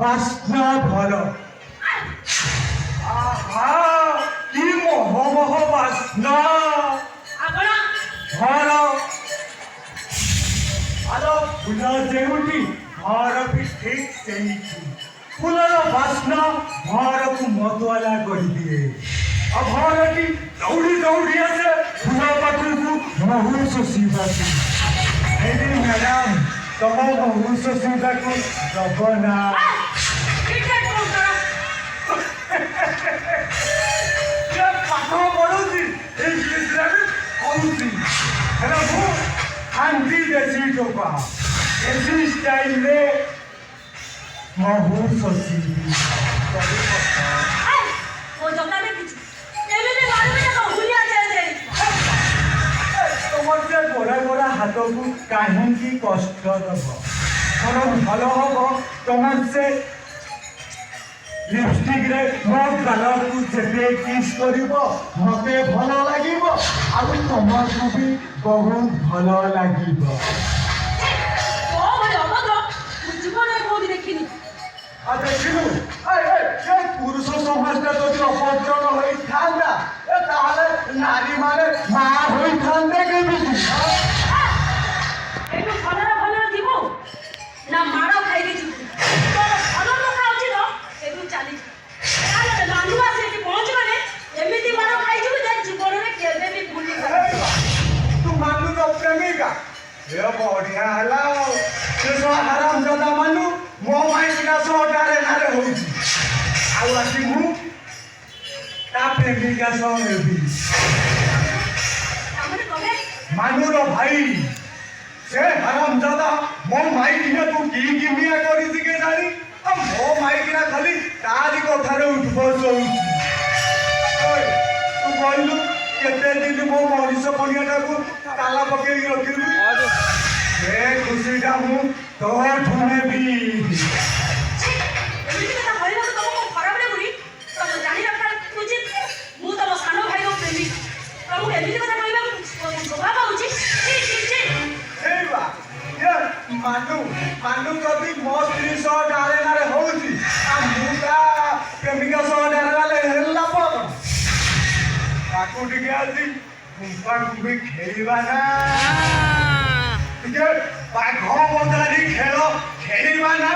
ବାସ୍ନା ଭଲ। ଆହା, କି ମହ ମହ ବାସ୍ନା! ଆପଣ ଘର ଆର ଫୁଲ ଯେଉଁଠି, ଘର ବି ଠିକ ସେଇଠି। ଫୁଲର ବାସ୍ନା ଘରକୁ ମତୁଆଲା କରିଦିଏ ଆଉ ଘରଟି ଦୌଡ଼ି ଦୌଡ଼ି ଆସେ ଫୁଲ ପାଖକୁ ମହୁ ଶୋଷିବାକୁ। ଏଇଠି ମ୍ୟାଡାମ, ତମ ମହୁ ଶୋଷିବାକୁ ଦବ ନା? ଏଇଟା କଣ କର? ଏ ପାଠ ପଢୁଛି, ଇଂଲିଶରେ ବି କହୁଛି। ହେଲେ ମୁଁ ଖାଣ୍ଟି ଦେଶୀ ଟୋକା, ଦେଶୀ ଷ୍ଟାଇଲରେ ମହୁ ଶୋଷିବି। ଏ, ମୋ ଜମା ଦେଖିଛୁ, ଏମିତି ମାରିବି ନା ତୋ ହୁଲିଆ ଚେଞ୍ଜ ହେଇଯିବ। ତମର ସେ ଗୋରା ଗୋରା ହାତକୁ କାହିଁକି କଷ୍ଟ ଦବ? ବରଂ ଭଲ ହବ ତମର ସେ ଲିପଷ୍ଟିକରେ ମୋ ଗାଲକୁ ଯେତେ କିସ୍ କରିବ, ମତେ ଭଲ ଲାଗିବ ଆଉ ତମକୁ ବି ବହୁତ ଭଲ ଲାଗିବ। ତୋ ଭଳି ଅଭଦ୍ର ମୁଁ ଜୀବନରେ କୋଉଠି ଦେଖିନି। ଆଉ ଦେଖିଲୁ, ଏ ଏ, ଏ ପୁରୁଷ ସମାଜଟା ଯଦି ଅଭଦ୍ର ନ ହେଇଥାନ୍ତା, ଏ ତାହେଲେ ନାରୀମାନେ ମା ହୋଇଥାନ୍ତେ କେମିତି? ଏଠୁ ଭଲରେ ଭଲରେ ଯିବୁ ନା ମାଡ଼ ଖାଇକି ଯିବୁ? ତୋର ଭଲ ଲୋକ ଅଛି ତ ଏଠୁ ଚାଲିଯିବୁ। ତାହେଲେ ମାନୁ ଆସି ଏଠି ପହଞ୍ଚିଗଲେ ଏମିତି ମାଡ଼ ଖାଇଯିବୁ ଯେ ଜୀବନରେ କେବେ ବି ଭୁଲି ପାରିବୁନି। ତୁ ମାନୁର ପ୍ରେମିକା? ଏ ବଢିଆ ହେଲା। ଆଉ ସେ ଶଳା ହାରାମଜାଦା ମାନୁ ମୋ ମାଇକିନା ସହ ଡାରେ ନାରେ ହଉଛି ଆଉ ଆଜି ମୁଁ ତା ପ୍ରେମିକା ସହ ହେବି। ତାମାନେ ତମେ ମାନୁର ଭାଇ। ସେ ହାରାମଜାଦା ମୋ ମାଇକିନାକୁ କି କିମିଆ କରିଛି କେଜାଣି, ଆଉ ମୋ ମାଇକିନା ଖାଲି ତାରି କଥାରେ ଉଠବସ ହଉଛି। ଓଏ, ତୁ କହିଲୁ, କେତେ ଦିନ ମୋ ମଣିଷ ପଣିଆଟାକୁ ତାଲା ପକେଇକି ରଖିବି? ସେ ଖୁସିଟା ମୁଁ ତୋଠୁ ନେବି। ଛି, ଏମିତି କଥା କହିବାକୁ ତମକୁ ଖରାପ ଲାଗୁନି? ତମେ ଜାଣି ରଖିବା ଉଚିତ, ମୁଁ ତମ ସାନ ଭାଇର ପ୍ରେମିକା। ତମକୁ ଏମିତି କଥା କହିବାକୁ ଶୋଭା ପାଉଛି? ଛି ଛି ଛି। ଏଇ ବା, ଏ ମାନୁ ମାନୁ ଯଦି ମୋ ସ୍ତ୍ରୀ ସହ ଡାରେ ନାରେ ହଉଛି ଆଉ ମୁଁ ତା ପ୍ରେମିକା ସହ ଡାରେ ନାରେ ହେଲା କଣ? ତାକୁ ଟିକେ ଆଜି ଗୁମ୍ଫା ଗୁମ୍ଫି ଖେଳିବା ନା, ଟିକେ ବାଘ ମଦାରୀ ଖେଳ ଖେଳିବା ନା?